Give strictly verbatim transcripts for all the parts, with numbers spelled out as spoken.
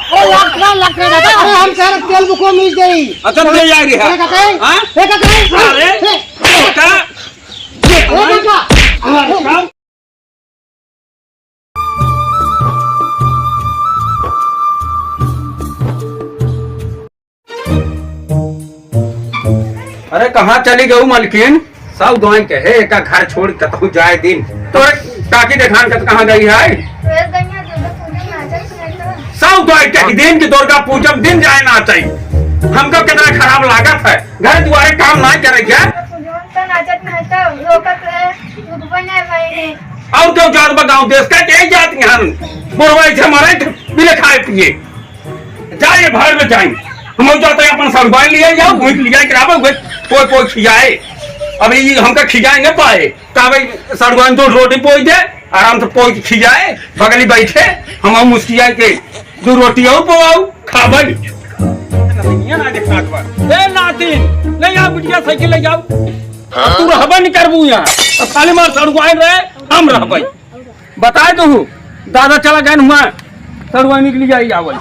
अरे, लाग रहा, लाग रहा, दादा। अरे, हम कह रहे तेल बुको मीज देई। अच्छा, ले जा रही है। अरे, काका, हाँ? ए, काका, अरे, ए, काका। ए, काका। अरे, कहाँ चली गऊ मलकिन? सब गाय कहे, एका घर छोड़ कतहु जाए दिन। तोरे काकी देखान कत कहाँ गई है? सब गाय कही दिन की दुर्गा पूजा में दिन जाए नाचई। हमको कितना खराब लागत है, घर दुआरे काम ना करे क्या? और क्यों जात बा गाँव देश का, क्या जात यहाँ? बुढ़वा इसे मरे बिना खाए पिए। जा ये भाड़ में जाई। हम जाते हैं अपन सड़ुआइन लिए जाओ, वहीं ले जाए के आवे, वहीं कोई कोई खियाए। अब ये हमका खियाए न पाए, तो भाई सड़ुआइन दो रोटी पोई दे, आराम से पोई के खियाए, बगली बैठे, हम मुस्कियाए के दो रोटी और पोआऊ, खाबे। नतिनिया ना देखा बा। ए नातिन, ले जाओ बिटिया साइकिल ले जाओ। अब तू रहबे नहीं करबू यहाँ। अब खाली मार सड़ुआइन रहे, हम रहबे। बताए तो हूँ, दादा चला गए हुआ, सड़ुआइन के लिए आई आवल।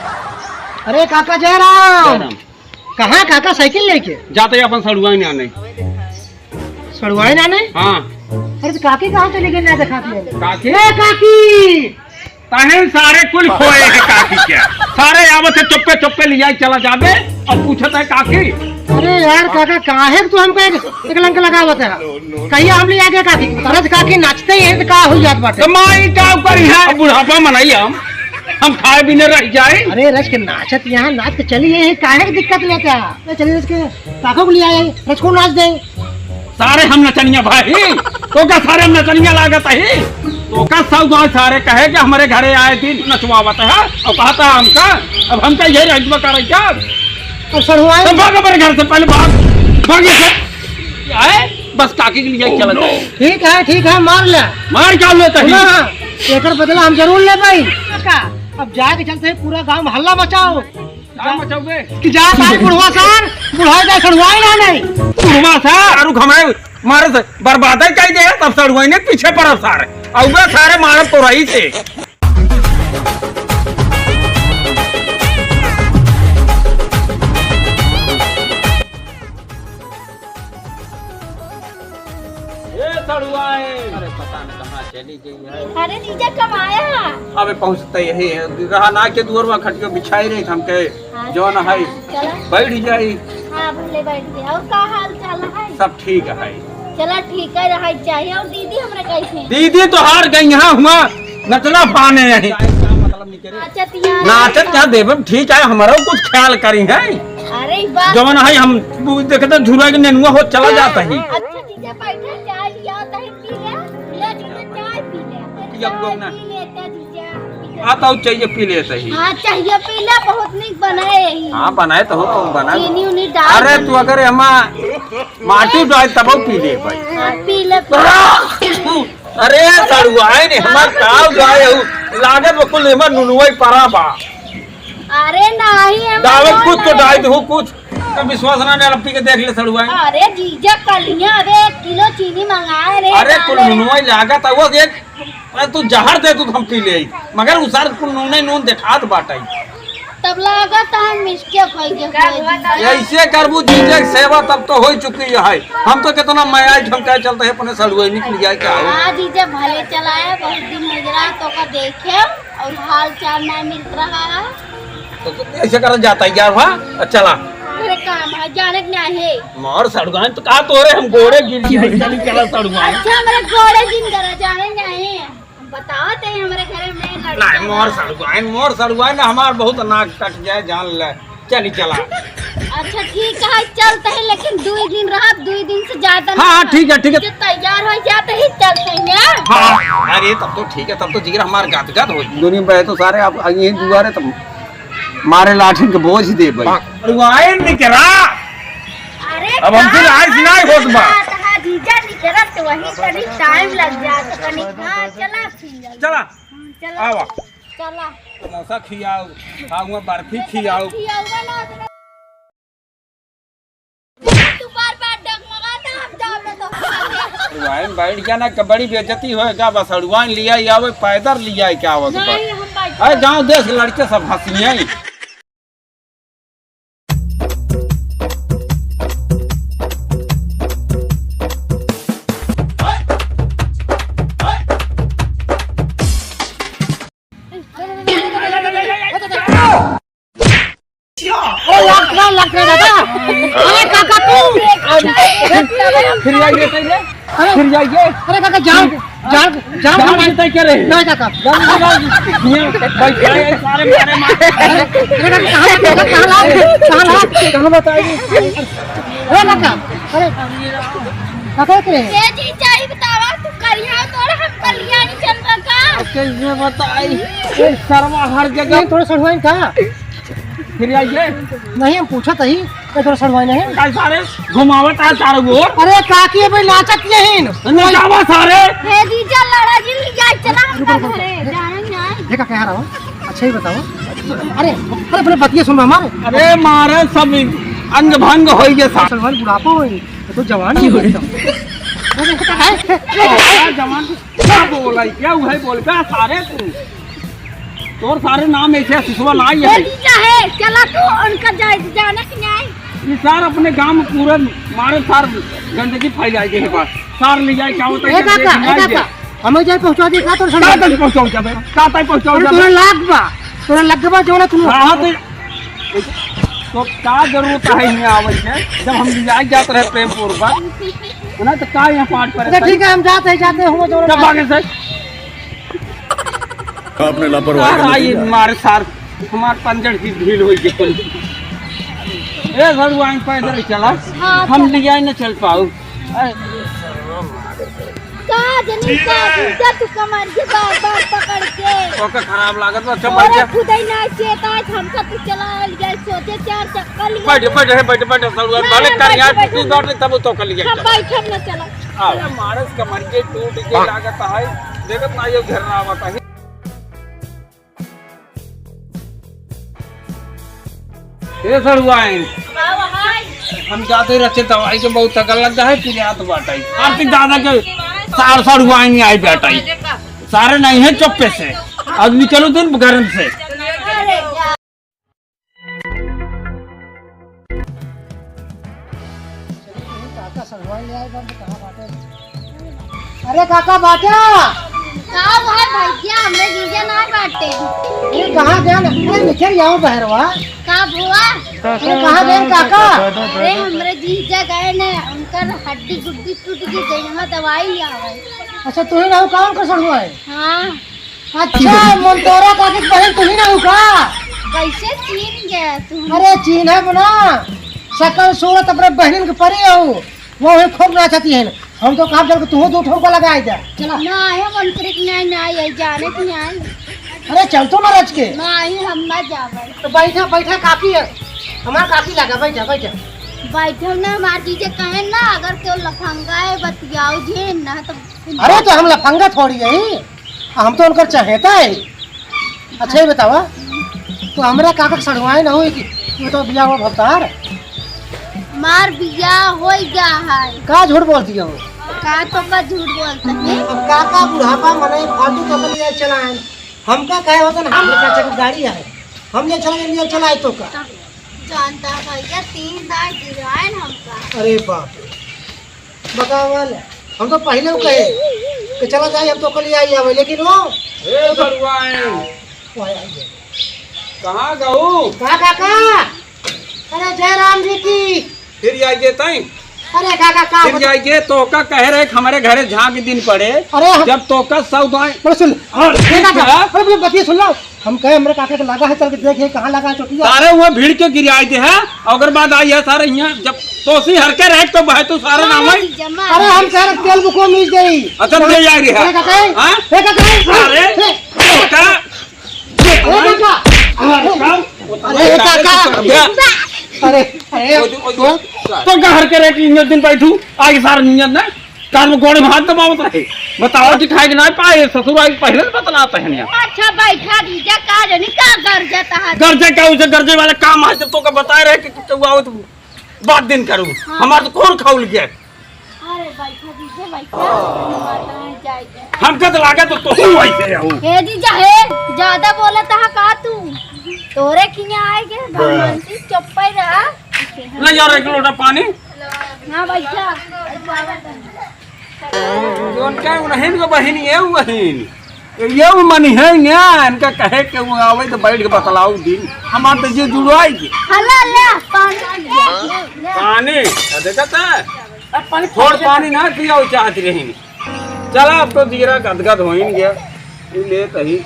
अरे काका जयराम। जयराम। कहाँ काका साइकिल लेके? जाते ही अपन सड़ुआइन आने। सड़ुआइन आने? हाँ। अरे तो काकी कहाँ चली गई ना देखा दिया? काकी? ए काकी! ताहे सारे कुल खोए हैं काकी क्या? सारे आवत है चुप्पे चुप्पे लिया चला जाबे और पूछत है काकी। अरे यार काका, काहे तू हमको एक, एक लंक लगावत है? कहिया हम लिया गया काकी? अरे तो काकी नाचते ही हैं तो का हो जात बाटे? तो माई का ऊपर यहाँ बुढ़ापा मनाई हम, हम खाए बिना रह जाए। अरे रच के नाचत यहाँ नाच के चली है, काहे की दिक्कत लेते हैं? ले चलिए रच के काका को लिया है, रच को नाच दे। सारे हम नचनिया भाई, तो का सारे हम नचनिया लागत है? तो का सब गाँव सारे कहे कि हमारे घरे आए दिन नचवावत है और कहता हमका, अब हमका यही रजबा करे क्या? अब सड़ुआइन तो भाग हमारे घर से, पहले भाग, भाग यहाँ से। आए, बस काकी के लिए चला जाए। ठीक है, ठीक है, मार ले। मार क्या लेता है? सुना, एकर बदला हम जरूर लेबे। का? अब जाके चलते हैं, पूरा गांव में हल्ला मचाओ। का मचाओगे? कि जा सारे बुढ़वा सार, बुढ़वा का सड़ुआइन ना नहीं। बुढ़वा सार, अरु घमाए मारे से बर्बाद है कह दे, तब सड़ुआइन के पीछे पड़ा सारे। अउबे सारे मारब तो रही से। ए सड़ुआइन। अरे पता न कहाँ चली गई है। अरे जीजा कब आया? अबे पहुँचते यही है। रहा ना के दुअरवा खटियो बिछाई रही, हम कहे हाँ, जौन है चला। बैठ जाई। हाँ भले बैठ गए। और का हाल चाल है? सब ठीक है। चला ठीक है, रहा चाहिए। और दीदी हमरा कैसे हैं? दीदी तो हार गई यहाँ हुआ नचना पाने यही। नाचत यहाँ नाचत क्या देवे, ठीक है, हमारा कुछ ख्याल करी है। अरे बात जौन है हम देखते झूला के नेनुआ हो चला जाता ही। अच्छा जीजा बैठे, चाय लिया तही पी ले। ले जीजा चाय पी ले। पिया चाय ना। पी लेते जीजा। आ तो चाहिए पी लेते ही। हाँ चाहिए पी ले, बहुत नीक बनाए ही। हाँ बनाए तो हो, तुम बनाए। चीनी उनी डाल अरे के। तू अगर हमा माटी डाल तब पी ले भाई। हाँ पी ले पी ले। अरे सड़ुआइन हमार काव जाए हूँ, लागत बा कुल हमार नुनुआई परा बा। अरे नाही हम दावे कुछ तो डाल दू कुछ। तो विश्वास ना नहीं पी के देख ले सड़ुआइन। अरे जीजा कलिया अबे एक किलो चीनी मंगाए रे। अरे कुल नुनुआई लागत है वो एक। अरे तू जहर दे तू हम पी ले, मगर उ सार कुल नूने नून देखात बाटे। तब लागत है मिस्टेक होई गया। ऐसे करबू जीजा के सेवा तब तो हो चुकी है। हम तो कितना मया झमका चलते हैं अपने सड़ुआइन के लिए क्या हो। हाँ जीजा भले चलाए, बहुत दिन हो गया तो का देखे और हाल चाल ना मिलत रहा है। तो, तो ऐसे करा जाता है यार, हाँ? अच्छा ला। मेरे काम है, जाने के नहीं है। मार सड़ुआइन तो कहा तो रे, हम गोड़े गिर गए, चली चला सड़ुआइन। अच्छा, मेरे गोड़े गिर गए, जाने के नहीं है। बताओ ते हमारे घर में लड़का नहीं, मार बा। सड़ुआइन, मार सड़ुआइन, हमार बहुत नाक कट जाए, जान ले। चली चला। अच्छा ठीक है, चलते हैं, लेकिन दो दिन रहा, दो दिन से ज्यादा हाँ, ना हाँ, रहा। ठीक है, ठीक है। जो तैयार हो जाते ही चलते हैं। हाँ, अरे तब तो ठीक है, तब तो जिगर हमार गदगद हो। दुनिया में तो सारे आप यहीं दुआरे तब मारे लाठिन के बोझ दे भाई। अरे वो आए निकरा। अरे अब हमसे का राइस ना होत बा। बात है, जीजा निकरत तो वही तनी टाइम लग जात तनी। हाँ, चला फिर। चला। हम्म, चला। आवा। चला। समोसा खियाओ, खाऊंगा बर्फी खियाओ। खियाओ ना। तू बार बार डगमगाता, हम जाओ तो। अरे भाई, बैठ जा ना, बड़ी बेइज्जती होए का बस, अड़ुआइन लिया ही आवे, पैदल लिया ही क्या आवे के नहीं, बस। हम बैठ अरे, गाँव देश के लड़के सब हंसिए ही। अरे दादा, अरे काका तू। फिर जाइए, फिर जाइए। अरे, फिर जाइए। अरे काका, जान, जान, जान जान मार मारता है क्या रे? नहीं काका। जान मार, ये बैठ गए, सारे मारे मार। अरे काका, कहाँ, कहाँ, कहाँ ला? कहाँ ला? कहाँ बताएगी? अरे काका, अरे काका, एक रहे। ए जीजा, ई बतावा, तू करिया तोड़, हम करिया नहीं चलबा का? अब कैसे बताई? ये सरवा हर जगह। नहीं, थोड़ा सड़वाइन का? फिर आइए। नहीं, हम पूछत ही, ये थोड़ा सड़वाइन है। का सारे घुमावत है चारों ओर। अरे काकी, अबे नाचत यही न। नचावा सारे। हे जीजा, लड़ा जी, ले जाए, चला हम रुको, रुको, रुको। घरे, जाना नहीं। देखा कह रहा हूँ, अच्छा ही बताओ। अरे, अरे, अपने बतिया सुन हमारे। अरे मारे सब अंग भंग हो गए सारे। सड़वाइन बुढ़ापा हो, ये तो जवान ही हो गया। अरे, जवान क्या बोला है? क्या हुआ है? बोल बे सारे तू। तोर सारे नाम ऐसे सिसवा ना आई ए है। जीजा है, चला तू उनका जाए, जाने के नहीं। ये सार अपने गांव में पूरा मारे सार गंदगी फैलाई गई है बस। सार ले जाए क्या होता है, ए क्या काका, देखना ए है काका, ये? हमें जाए पहुंचा दे का तोर का सड़वाइन? तक पहुंचाओ क्या बे? का तक पहुंचाओ अरे क्या तोरा बे? लाग बा, तोरा लग बा जो ना तुम। कहाँ पे? तो का जरूरत है यहाँ आवे के? जब हम ले जाए जात रहे प्रेमपुर पर, है ना, तो का यहाँ पाठ पर? अच्छा ठीक है, हम जाते हैं, जाते हैं, हुआ जो जब आगे से आपने लापरवाही का हाँ, ये नतीजा। मारे सार, हमार पंजर की ढील होई गई कुल। ए, सड़वाइन पैदल चला, हाँ, हम चला। ले जाए न चल पाऊ। अरे, का जनी का जीजा तू कमर के बार बार पकड़ के। ओका खराब लागत बा, अच्छा, तोरे बैठ जा। खुदै ना चेता, हमका तू चला ले जाए, सोचे चार चक्कर ले बैठ, जाए। बैठ, बैठ, बैठ, सड़वाइन, ना, भले ना, कर बैठ, यहाँ बैठ, तू बैठ। बैठ, तब तो कर ले हम जाए। बैठब ना, चला। अरे, मारस कमरिये टूट के लागत है। देखत ना, ये घेरना आवत है। ए सड़ुआइन, हम जाते रचे दवाई के बहुत थकल लग है, फिर याद बात आई। आरती दादा के सार सड़ुआइन नहीं आई बेटा, सारे नहीं है चुप्पे से। अब निकलो दिन घर से। काका सड़ुआइन ले आए बा, कहाँ बाटे? अरे काका बाटा। का हुआ भैया, हमरे जीजा ना बाटे। अरे कहाँ गए? अरे निकल जाओ बहरवा। का हुआ? अरे कहाँ गए काका? अरे हमरे जीजा गए ने, उनकर हड्डी गुड्डी टूट गई, गई हमें दवाई ले आवे। अच्छा तू ही रहू काम का सड़ुआइन? हाँ। अच्छा, मंतोरा काकी के बहिन तुही ना हो का? कैसे चीन गया तू? अरे चीन है बना, सकल सूरत अपने बहनिन के परी हो, वो है खूब नाचती है। हम तो काम चल के तू दो ठोका लगाए जा, चला। ना है मंत्री की नहीं, नहीं आई, जाने की नहीं। अरे चल तो ना रच के। नहीं, हम ना जावे। तो बैठा, बैठा काकी है, हमार काकी लगा, बैठा, बैठा। बैठो ना, हमार जीजे कहे ना, अगर तो लफंगा है, बतियाओ जे ना तो। अरे तो हम लफंगा थोड़ी है। हम तो उनकर चहेता है। अच्छा ही बतावा, तो हमरा काका के सड़ुआइन ना होई कि वो तो बियाह हुआ भतार? मार बियाह होई गया है। का झूठ बोलती हो? का तो का झूठ बोलते हैं? अब काका बुढ़ापा मने फालतू तो अपन ले चलाएं। हमका कहे होता ना, हमरे चाचा की गाड़ी है, हम ले चला, ले चलाए तो का? जानता भैया, तीन दाई गिराएन हमका। अरे बाप रे। बतावल, हम तो पहिले उ कहे कि चला जाए, हम तो कल आई आवे, लेकिन वो ए बड़ुआइन, वो आई, आई है। कहाँ गऊ? का काका? अरे जय राम जी की। फिर आई गे तई? अरे काका का फिर बता- आई गे तो का कहे रहे कि हमारे घरे झांक दिन पड़े। अरे हम जब तो का सौ दाई। अरे सुन, हाँ, अरे काका, हाँ। अरे मेरी बतिया सुन लो। हम कहे, हमरे काका के लगा है, चल के देखे, कहाँ लगा है चोटिया? सारे वो भीड़ के गिराए दे है, और ओकर बाद आई है सारे यहाँ, जब तोसी हर के रहे तो बहे तू सारा नाम है। अरे हम कह रहे तेल बुको मिल गई। अच्छा, ले जा रही है। अरे काका, हाँ? ए काका, अरे, ए, का? ए काका। अरे काका। अरे, अरे, तो, तो, तो घर के रहे कि इन्हें दिन बैठू, आगे सारा नियत ना। कान में गोड़े में हाथ दबावत रहे। बतावा कि खाए के ना पाए, ससुर आए पहिले से बतलात है। अच्छा, बैठा दीजा, का जानी का गरजत है। गरजे का, उसे गरजे वाला काम है, जब तो का बताए रहे कि तू आओ तो बात दिन करू। हाँ। हमार तो कौन खाउल गया? अरे बैठा दीजा, बैठा, माता में जाए दे। हमका तो लागे तो, तो तू ऐसे हो। हे दीजा, हे, ज्यादा बोलत है का तू? तोरे किया आए के, भगवान से चुप्पे रहा। ले यार, एक लोटा पानी। हाँ, बैठा। जौन का उन्हें के बहिन ये बहिन। ये वो मनी है ना, इनका कहे के वो आवे तो बैठ के बतलाऊ दिन। हमार तो जे जुड़वाई के। हला ले, पानी पी ले, ले। पानी? आ, देखा था? अब पानी थोड़ पी ले। पानी ना पियाओ चाहत रही। चला, अब तो जीरा गदगद होइन गया। तू ले तही।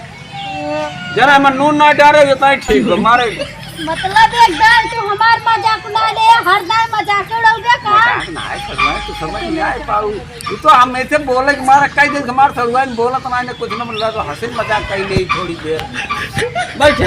जरा मन नून ना डारे, ये ताई ठीक बा, मारे। मतलब एकदम तू हमार मजाक ना ले, हर दाई मजाक उड़ावे का? मजाक ना है, सरुआइन, तू समझ नहीं आए पाऊ। तू तो हम ऐसे बोले कि मारा कई दिन से मार सरुआइन बोलत ना, ने कुछ ना बोला, तो हंसी मजाक कई ले थोड़ी देर। बैठ।